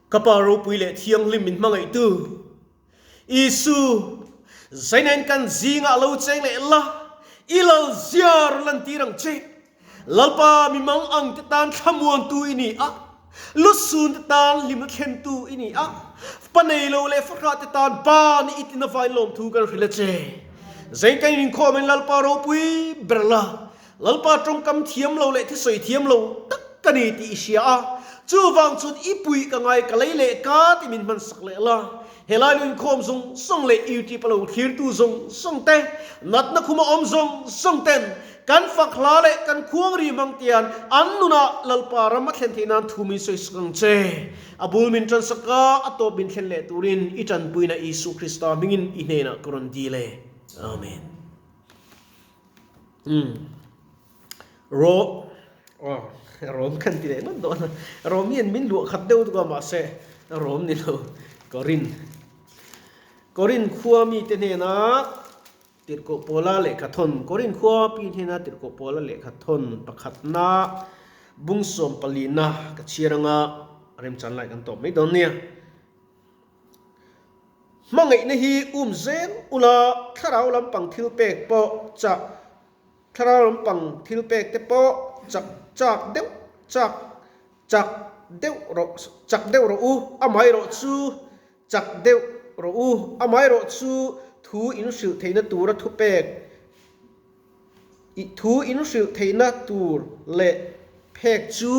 Ka Pa ropui leh thianghlim min hmangaihtu Isu, Zainain kan zingah lo cheng leh la, i lal ziar lantir ang che. Lalpa mi mang ang te tan thlamuantu i ni a, lusun te tan hlimna thlentu i ni a, pa nei lo leh fahrah te tan pa ni i tina vain lawmthu kan hrilh a che. Zain kan inkhawmin Lalpa ropui ber la, Lalpa tawngkam thiam lo leh thusawi thiam lo tak ka ni tih i hria a, chuvang chuan i puih ka ngai ka lei leh ka ti min hman sak leh la. Helai lo inkhawm zawng zawng leh YouTube a lo thlirtu zawng zawng te, natna khuma awm zawng zawng ten kan fak hla leh kan khuang ri hmang tian an nunah Lalpa ram a thlen theih nan thu min sawi sak ang che. A bul min tan sak a, a tawp min thlen leh turin i tanpuina Isu Krista hmingin i hnenah ka rawn dil e. Amen. Umm ro aw rom khan ti leh ngawt dawn a rom hian min luah khat deuh tuk a mahse rom ni lo Korin Korin khua mite hnena tirhkoh pawla lehkha thawn Korin khua pi hnena tirhkoh pawla lehkha thawn pakhatna bungsawm palina ka chhiar anga remchan lai kan tawp mai dawn nia. Hmangaihna hi um zel ula thlarau lampang thil pek pawh chak thlarau lampang thil pek te pawh chak chak deuh chak chak deuh rawh chak deuh rawh u amaherawh chu chak deuh rawh u amaherawh chu thu in hrilh theihna tura thupek thu in hrilh theihna tur leh phek chu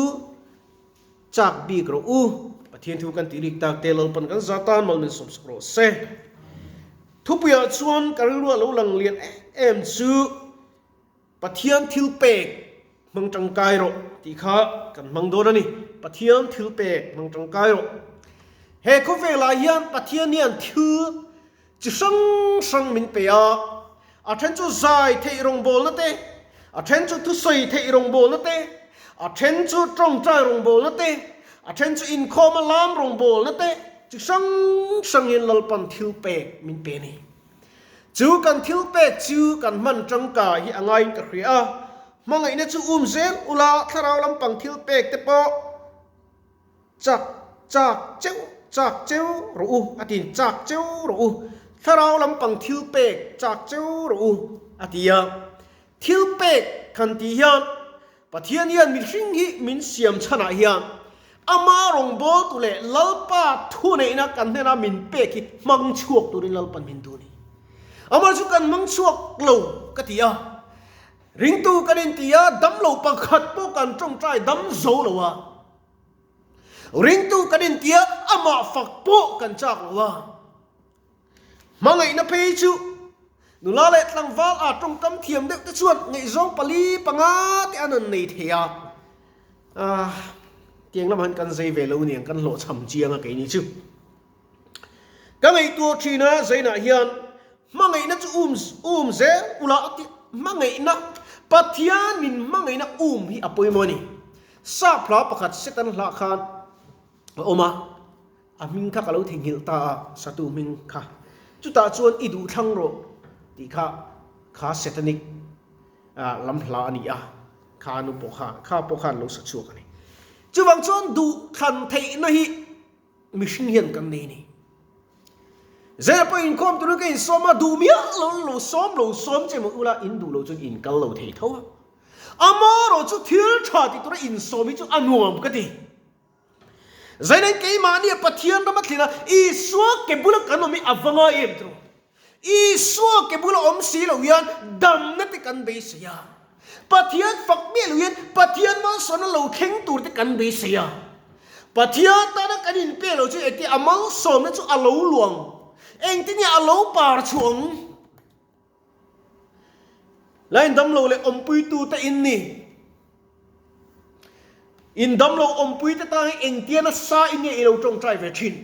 Chak bik rawh u. Pathian thu kan tih rik tak te Lalpan kan za tan mal min sawmsak rawh se. Thupuiah chuan ka rilru a lo lang lian em em chu Pathian thil pek hmang tangkai rawh tih kha kan hmang dawn a ni. Pathian thil pek hmang tangkai rawh. He khawvelah hian Pathian hian thil chi hrang hrang min pe a, a then chu zai theih rawngbawlna te, a then chu thusawi theih rawngbawlna te, a then chu tawngtai rawngbawlna te, a then chu inkhawma lam rawngbawlna te, chi hrang hrang hian Lalpan thil pek min pe a ni. Chu kan thil pek chu kan hman tangkai hi a ngaiin ka hria a, hmangaihna chu um zel ula thlarau lampang thil pek te pawh, Chak, chak cheuh, chak cheu rawh u, a ti. Chak cheu rawh u. Thlarau lampang thil pek chak cheu rawh u, a ti a. Thil pek kan tih hian Pathian hian mihring hi min siam chhanah hian ama rawngbawltu leh Lalpa thuneihna kan hnena min pek hi hmang chhuak turin Lalpan min duh a ni. Amah chu kan hmang chhuak lo ka ti a. Ringtu kan inti a, damlo pakhat pawh kan tawngtai dam zo lo a. Ringtu kan intia amah fak pawh kan chak lo a. Hmangaihna phei chu nula leh tlangval a tawngkam thiam deuh te chuan ngaihzawng pali panga te an han nei thei a. Ah, tiang lamah hian kan zei ve lo niang kan hlawhchham chiang a keini chu. Ka ngaihtuah thin a, Zainah hian hmangaihna chu um um zel ula a ti. Hmangaihna, Pathian min hmangaihna um hi a pawimawh a ni. Sap hla pakhat Satan hlah khan a awm a, a hming kha ka lo theihnghilh ta a, satu hming kha. Chutah chuan i duh thlang rawh tih kha kha Satanic lam hla a ni a, kha nu pawh khan kha pawh khan lo sa chhuak a ni. Chuvang chuan duh thlan theihna hi Mihring hian kan nei ni. Zela pawh inkhawm turin ka insawm a, duh miah lo lo sawm lo sawm che maw ula, in duh lo chuan in kal lo thei tho a. Amarawh chu thil tha ti tura insawm hi chu a nuam ka ti. Zainain keimahni a Pathian ram a thlin a, Isua ke bula kan awm hi a va ngai em tiraw? Isua ke bula awm si lo hian damna te kan beisei a. Pathian fak miah lo hian Pathian malsawmna lo thleng tur te kan beisei a. Pathian tana kan inpe lo chu engtin a malsawmna chu a lo luang, engtin nge a lo par chhuah ang? Lain damlo leh awmpuitute in ni. In damlo awmpuite tan hi engtia nasa in nge i lo tawngtai ve thin?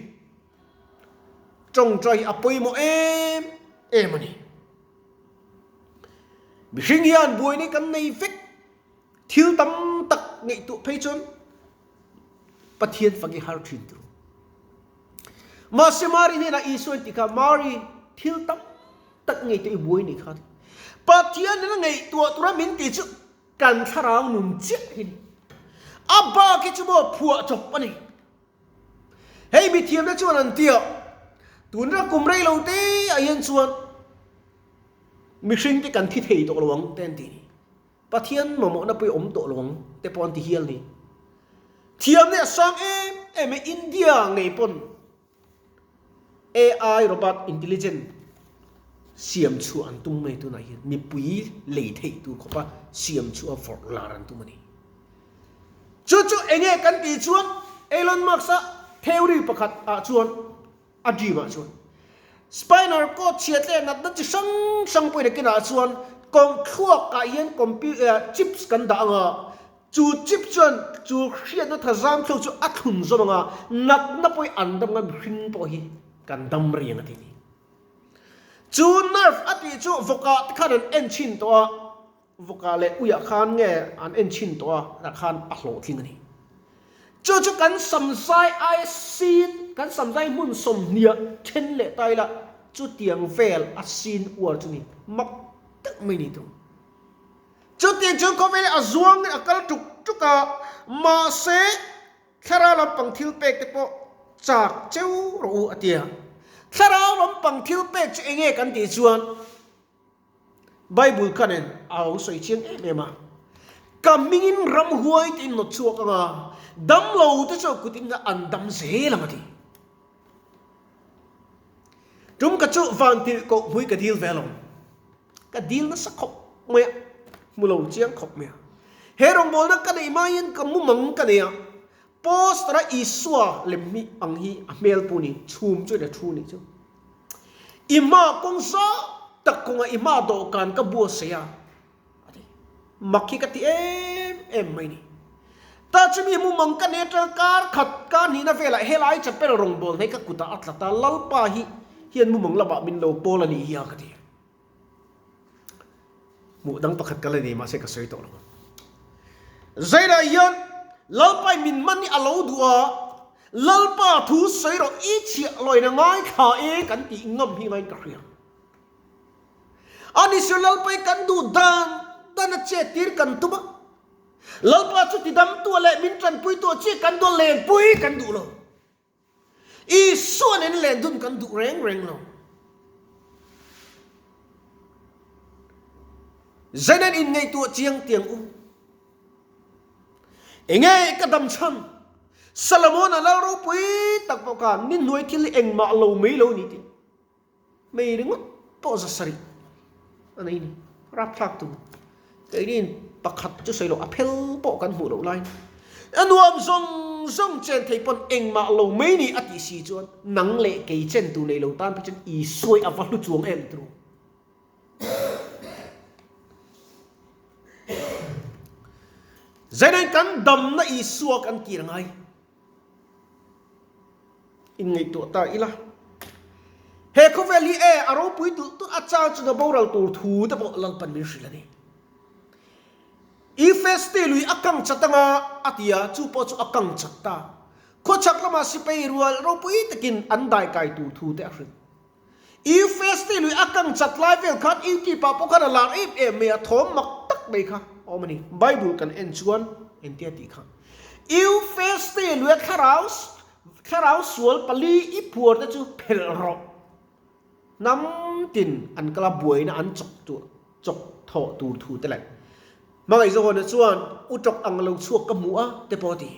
Tawngtai hi a pawimawh em em a ni. Mihring hian buaina kan nei vek, thil tam tak ngaihtuah phei chuan Pathian fak i har thin tur. Mahse Mari hnenah Isua in ti kha, Mari, thil tam tak ngaihtuah i buai nih kha. Pathian in a ngaihtuah tura min ti chu kan thlarau nun chiah hi ni. A bak hi chu maw phuah chawp a ni. Hei mithiamte chuan an ti a, tunra kum rei lo te ah hian chuan mihring te kan thi thei tawh lo ang te an ti ni. Pathian mamawhna pawh i awm tawh lo ang te pawh an ti hial ni. Thiamna a sang em em e, India ngei pawn AI robot intelligent siam chhuah an tum mai tunah hian mipui lei theih tur khawpa siam chhuah vawrh lar an tum a ni. Chu chu enge kan tih chuan Elon Musk-a theory pakhat ah chuan a dream ah chuan spinal cord chhiat leh natna chi hrang hrang pawhin a kinah chuan kawngthluak ah hian chips kan dah anga Chu chip chuan chu hriatna thazam theuh chu a thlun zawm ang a, natna pawh hi an dam ang a, mihring pawh hi kan dam reng a ti ni. Chu nerve a tih chu vawkah te khan an en chhin tawh a, vawkah leh uiah khan nge an en chhin tawh a, tah khan a hlawhtling a ni. Chu chu kan samzai aia sin, kan samzai hmun sawmhniah then leh ta ila, chutiang vel a sin uar chu ni mak tak mai ni tu. Chutiang chuan khawvel a zuangin a kal tuk tuk a, mahse thlarau lampang thil pek te pawh chak cheu rawh u a ti a. Thlarau lampang thil pek chu eng nge kan tih chuan Bible kha nen a lo sawi chiang em em a, Ka hmingin ramhuai te in nawt chhuak ang a, damlo te chu kut in an dam zel ang a ti. Tum ka chu van tirh koh hmui ka dil ve lo. Ka dil nasa khawp mai a, hmu lo chiang khawp mai a. He rawngbawlna ka neih hmain ka mumang ka nei a, poster a Isua lem hi ang hi a hmel pu ni, chhum chu ina thu nih chu. I hma kawng zau tak kawnga i hma dawhkan ka buatsaih a, a ti. Mak hi ka ti em em mai ni. Ta chu mi mumang ka nei atanga kar khat kar hnihna velah helai chapel rawngbawlna hi ka kutah a tlat a, Lalpa hi hian mumang lamah min lo pawl a nih hi a ka ti. Hmuh dang pakhat ka la nei mahse ka sawi tawh lo. Zainah hian Lalpa in min man hi a lo duh a, Lalpa thu sawi rawh i chhiah lawina ngaithla e kan tih ngam hi ngaiin ka hria. Ani chu Lalpa hi kan duh dan dan a chet tir kan tum a, Lalpa chu tidamtu leh min tanpuitu a chi kan duh a, lenpui kan duh lo. Isua nen len dun kan duh reng reng lo. Zeinen inngaihtuah chiang tiang u. Enge ka dam chhan? Solomon-a lal ropui tak pawh khan ni hnuai thil hi engmah lo mai lo ni tih. Mei ringawt pawh za sarih a nei ni. Rapthlak tur. Keiniin pakhat chu sawi loh a phel pawh kan hmuh loh laiin a nuam zawng zawng chen thei pawn engmah lo mai ni a tih si chuan nang leh kei chen tur nei lo tan phei chuan Isuai a va hlu chuang em turu. Zainain kan damna Isua kan kir ngai. Inngaihtuah ta ila. He khawvel hi e a ropui tulh tulh a chang chunga boral tur thu te pawh Lalpan min hrilh a ni. Efes te lui a kang chat anga a ti a, chu pawh chu a kang chat ta. Khawchhak lamah sipai rual ropui takin an daikai tur thu te a hrilh. Efes te lui a kang chat lai vel khan YouTube ah pawh khan a lar em em mai a, thawm mak tak mai kha a awm a ni. Bible kan en chuan engtia tih kha. Efes te lui a thlarau thlarau sual pali i phuar te chu phelh rawh. Hnam tin an kal a buaina an chawk tur chawk thawh tur thu te leh hmangaihzawhna chuan u tawk ang lo chhuak ka hmu a te pawh a ti.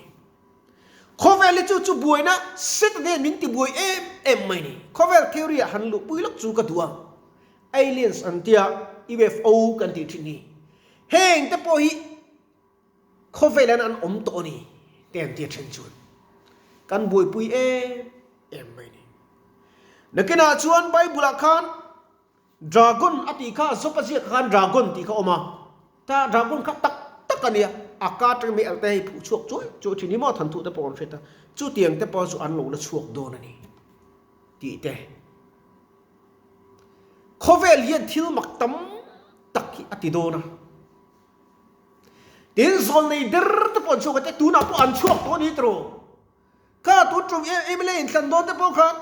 Khawvel hi chu chu buaina Satan hian min ti buai em em mai ni. Khawvel theory ah han luhpui lawk chu ka duh a. Aliens an tia UFO kan tih thin hi. Heng te pawh hi khawvel hian an awm tawh a ni te an tia then chuan kan buaipui em em mai ni. Nakinah chuan Bible ah khan Dragon a tih kha Zopa ziak khan dragon tih kha a awm a, ta dragon kha tak tak a nia, a ka atang mi elte hei phuh chhuak chuai chuai thin hi maw than thuh te pawh an hret a, chutiang te pawh chu an lo la chhuak dawn a ni tih te. Khawvel hian thil mak tam tak hi a ti dawn a, tin zawlnei der te pawh an chhuak a te tunah pawh an chhuak tawh a ni tiraw. Kha tun tum em mla inthlan dawn te pawh khan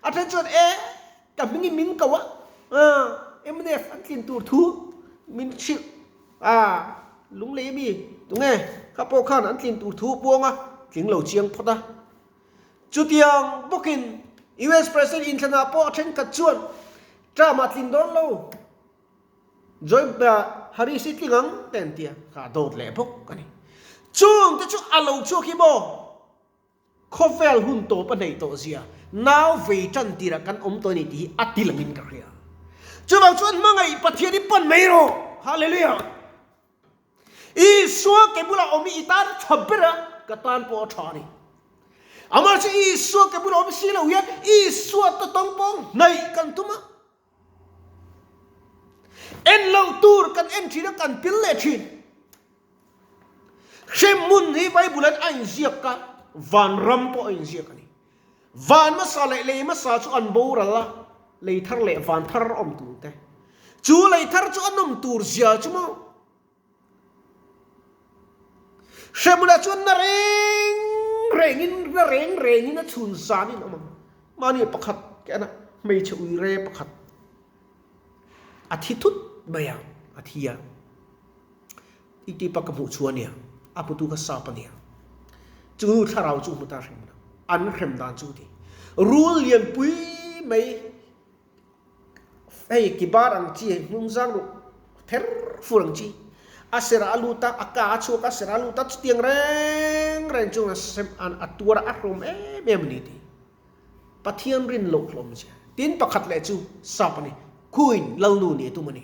a then chuan e ka hming in min ko a, mnf an tlin tur thu min hrilh a, lunglei ami tunge kha pawh khan an tlin tur thu a puang a, tling lo chiang phawt a. Chutiang bawkin US President inthlanah pawh a thenkhat chuan Trump a tlin dawn lo, Joe Harris hi tling ang te an ti a, kha a dawt leh bawk a ni. Chung te chu a lo chhuak hi maw? Khawvel hun tawp a hnaih tawh zia, nau vei tan tirah kan awm tawh a ni tih hi a ti langin ka hria. Chuvang chuan hmangaih Pathian hi pan mai rawh! Hallelujah! Isua ke bulah awm hi i tan a tha ber a, ka tan pawh a tha a ni. Amah chu Isua ke bulah awm si lo hian Isua ta tawng pawng hnaih kan tum a. En loh tur kan en thin a, kan pil leh thin. Hremhmun hi Bible an a inziak a, vanram pawh a inziak a ni. Van hmasa leh lei hmasa chu an boral a, lei thar leh van thar awm tur te. Chu lei thar chu a nawm tur zia chu maw? Hremhmunah chuan na reng rengin na reng rengin a chhun zanin awm ang. Mahni pakhat ke ana hmeichhe ui re pakhat a thi thut mai a, a thi a. I ti pa ka hmuh chu ania, a hmutu kha sap ania. Chu nu thlarau chu hmu ta hrem lo, an hrem dan chu ti. Rul lianpui mai hei kibar ang chi hei hnung zang ruh ther fur ang chi a serah a lut a, a ka a chhuak a, a serah a lut a, chutiang reng reng chu a tuar a, a hrawm em em a ni ti. Pathian rin loh hlawm zia. Tin pakhat leh chu sap a ni, Queen Lalnu ni a tum a ni.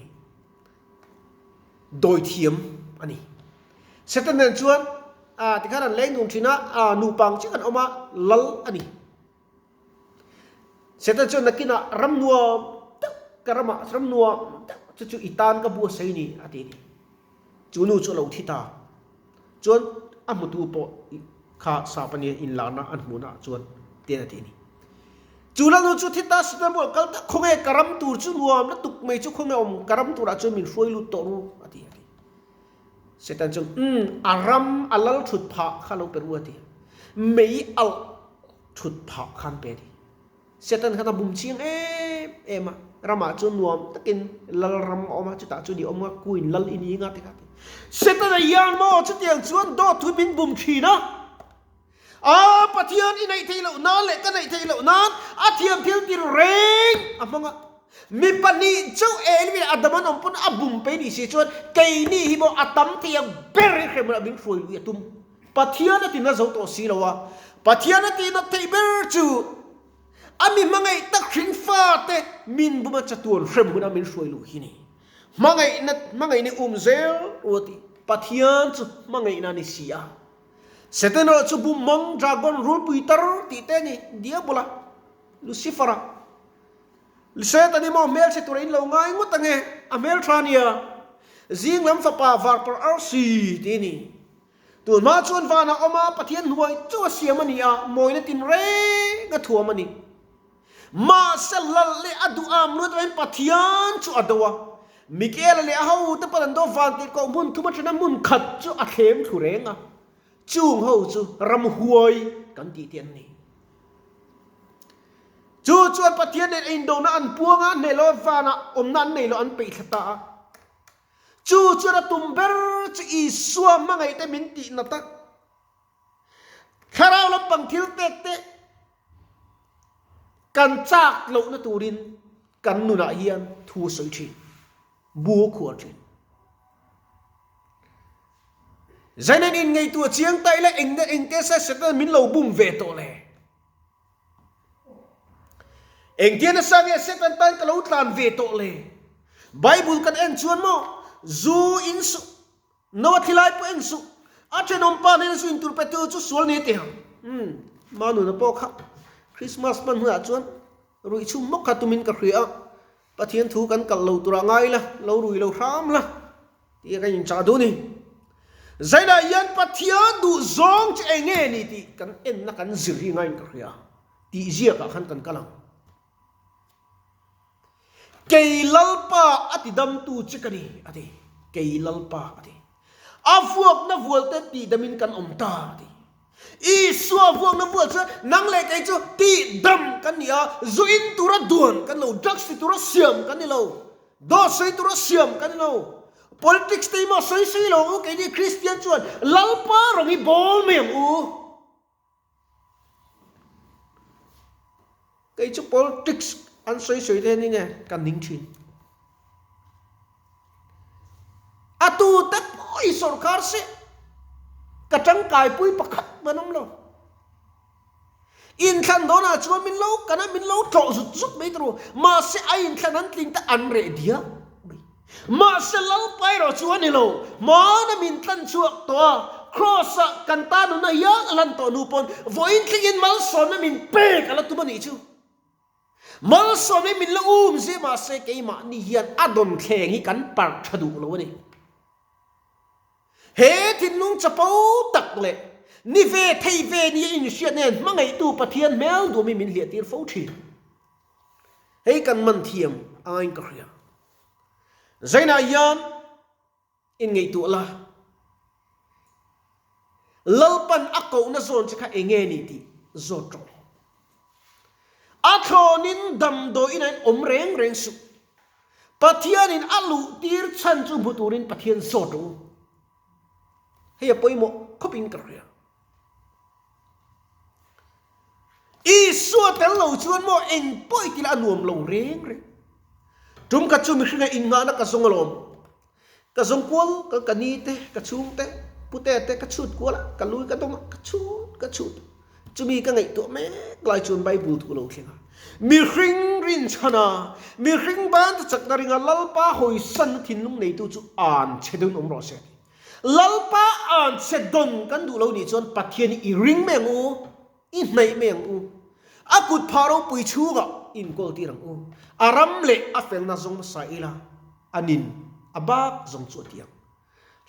Dawithiam a ni. Satan nen chuan a tikhan an leng dun thin a, a nupa ang chiah an awm a, lal a ni. Satan chuan nakinah ram nuam deuh ka ramah ram nuam deuh chu chu i tan ka buatsaih ni a ti a ni. Chu nu chu a lo thi ta. Chuan a hmutu pawh kha sap a nia inlarna an hmuhna ah chuan tian a ti a ni. Chu lanu chu thi ta Satan bulah kal ta khawnge ka ram tur chu nuam lutuk mai chu khawnge awm ka ram turah chuan min hruai lut tawh ru a ti a ti. Satan chuan umm a ram a lal thut phah kha lo pe ru a ti. Mei alh thut phah khan pe a ti. Satan khan a bum chiang em em a, ramah chuan nuam takin lal ram a awm a, chutah chuan i awm a, queen lal i ni nga ti kha a ti. Satan-a hian maw chutiang chuan dawt thu min bum thin a, a Pathian i neih theih loh nan leh ka neih theih loh nan a thiam thil tir reng a hmang a. Mi pahnih chauh Eli leh Adam an awm pawn a bum pei nih si chuan keini hi maw a tam thei ang ber hi hremah min hruai lui a tum. Pathian a tina zo tawh si lo a, Pathian a tihnat theih ber chu a mi hmangaih tak hring fate min buma chatuan hrem huna min hruai luh hi ni. Hmangaihna hmangaihna um zel u a ti. Pathian chu hmangaihna a ni si a. Satan erawh chu bumhmang, dragon, rulpui tar tih te a ni, Diabola, Lucifer-a. Satan hi maw hmelchhe tura in lo ngai ngawt ange, a hmeltha nia. Zing lam fapa varparh arsi tih a ni. Tun hma chuan vanah awm a, Pathian hnuai chu a siam a ni a, mawina tin reng a thuam a ni. Mahse lal leh a duh am luat avangin Pathian chu a do a. Mikaela leh a hote pawn an do van tih koh hmun thum atana hmun khat chu a thlem thlu reng a. Chung ho chu ramhuai kan tih te an ni. Chu chuan Pathian nen a indona an puang a, hneh lo vanah awmna an nei lo an peih thla ta a. Chu chuan a tum ber chu Isua hmangaihte min tih nat a, thlarau lampang thil pek te kan chak lohna turin kan nunah hian thu a sawi thin, bu a khuar thin. Zainen inngaihtuah chiang ta ila engna engte se Satan min lo bum ve tawh le? Engtia nasa nge Satan tan ka lo tlan ve tawh le? Bible kan en chuan maw, zu in suh, no a thi lai pawh en suh, a thenawm pa hnena zu in tur pe tu chu sual ni ti ang. Umm, Manuna pawh kha Christmas hman hunah chuan ruih chhum mawk kha tumin ka hria a, Pathian thu kan kalh lo turah ngai la, lo rui lo hram la tih kan inchah duh ni. Zainah hian Pathian duh zawng chu eng nge ni tih kan enna kan zir hi ngaiin ka hria tih ziakah khan kan kal ang. Kei Lalpa a ti damtu che ka ni a ti. Kei Lalpa a ti. A vuakna vualte tihdamin kan awm ta a ti. Isua vuakna vual chuan nang leh kei chu tihdam kan ni a, zu in tura duan kan lo, drugs ti tura siam kan ni lo, dawt sawi tura siam kan ni lo, politics te hi maw sawi sawi lo ang u, keini Kristian chuan Lalpa rawng hi bawl mai ang u. Kei chu politics an sawi sawi te hian nge ka ning thin. A tu te pawh i sawrkar se ka tangkaipui pakhat man awm lo. Inthlan dawnah chuan min lo kan a, min lo tlawh zut zut mai tur. Mahse a inthlan an tling te an reh diak mai. Mahse Lalpa erawh chu a ni lo. Hmana min tlan chhuak tawh a, Kraws-ah kan ta nuna hial a lan tawh hnu pawn vawiin thlengin malsawmna min pek a la tum a nih chu. Malsawmna min la um zia mahse keimahni hian a dawn thleng hi kan parh tha duh lo a ni. He thinlung chapo tak leh ni ve thei ve nia inhriat nen hmangaihtu Pathian hmel duhmi min hliahtir fo thin. Hei kan man thiam angin ka hria. Zainah hian inngaihtuah la, Lalpan a kohna zawn che kha enge ni tih zawt rawh. A thlawnin damdawiin a inawm reng reng suh. Pathianin a luh tir chhan chu hmu turin Pathian zawt rawh u. Hei a pawimawh khawpin ka hria. Isua tel lo chuan maw eng pawh i tila a nuam lo reng reng. Tum khat chu mihringa innghahna ka zawng alawm. Ka zawng kual ka ka ni te, ka chhung te, pute te ka chhut kual a, ka lui ka dawng a, ka chhut ka chhut. Chumi ka ngaihtuah mek lai chuan Bible thu lo thleng a. Mihring rinchhan a, mihring ban te chakna ringa Lalpa hawisanna thinlung neitu chu an che dawn awm rawh se a ti. Lalpa an che dawn kan duh lo nih chuan Pathian hi i ring mai ang u, i hnaih mai ang u. A kut phah ropui chhungah i inkawl tir ang u. A ram leh a felna zawng hmasa ila a nin a bak zawng chu a ti ang.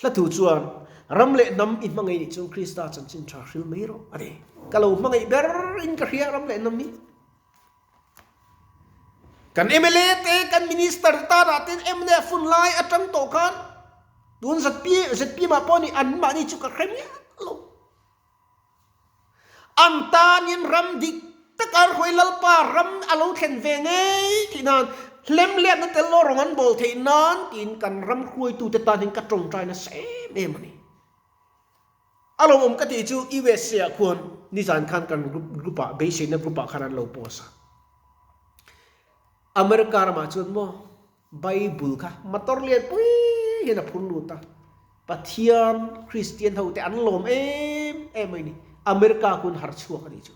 Hla thu chuan, Ram leh hnam i hmangaih nih chuan Krista chanchin tha hril mai rawh a ti. Ka lo hmangaih ber in ka hria ram leh hnam hi. Kan mla te, kan minister te tanah ten mnf hun lai atang tawh khan tun ZPM ah pawh ni anmahni chu ka hre miah lo. An tanin ram dik taka Hruai Lalpa ram a lo thlen ve ngei tih nan hlemhliatna tel lo rawng an bawl theih nan tiin kan ram hruaitute tan hian ka tawngtai nasa em em a ni. A lo awm ka tih chu USA ah khuan nizan khan kan group ah beiseina group ah khan an lo post a. America ramah chuan maw Bible kha motor lian pui hian a phur lut a, Pathian Kristian ho te an lawm em em mai ni, America kun har chhuak a nih chu.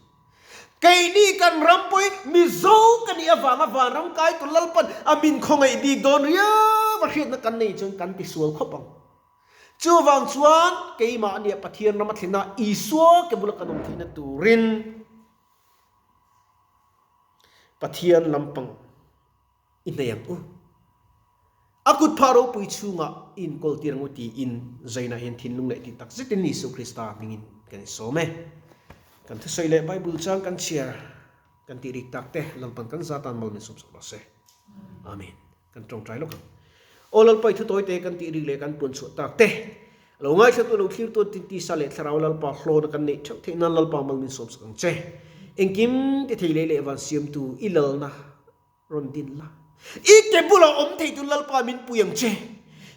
Keini kan ram pawhin Mizo ka nih avanga vanram kai tur Lalpan a min khawngaih bik dawn riau a hriatna kan nei chuan kan tisual khawp ang. Chuvang chuan keimah nia Pathian ram a thlen a Isua ke bula kan awm theihna turin Pathian lampang I hnei ang u. A kut phah ropui chhungah i inkawl tir ang u tiin zainah hian thinlung leh tih tak zetin Isu Krista hmingin kan insawm e. Kan thusawi leh Bible chang kan chhiar kan tih rik tak te Lalpan kan za tan mal min sawmsak rawh se. Amen. Kan tawngtai lawk ang. Aw Lalpa i thutawi te kan tih rik leh kan puan chhuah tak te lo ngaithlatu lo thlir tuan tin tisa leh thlarau Lalpa hlawna kan neih theuh theih nan Lalpa mal min sawmsak ang che. Engkim ti thei lei leh van siamtu i lalna Rawn din la. I ke bulah awm thei tu Lalpa min pui ang che.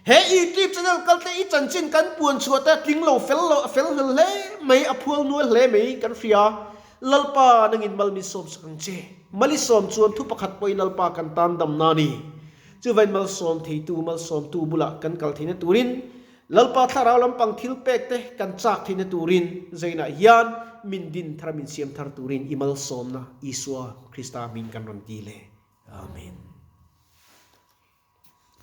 He YouTube channel kal te i chanchin kan puan chhuah te a tling lo fel lo a fel hlel hle mai a phual nual hle mai kan hria. Lalpa nangin mal min sawm sak ang che. Mal i sawm chuan thu pakhat pawhin Lalpa kan tan damna a ni. Chuvain malsawm theitu malsawmtu bulah kan kal theihna turin Lalpa thlarau lampang thil pek te kan chak theihna turin zainah hian min din thar a min siam thar turin i malsawmna Isua Krista hming kan rawn ti le. Amen.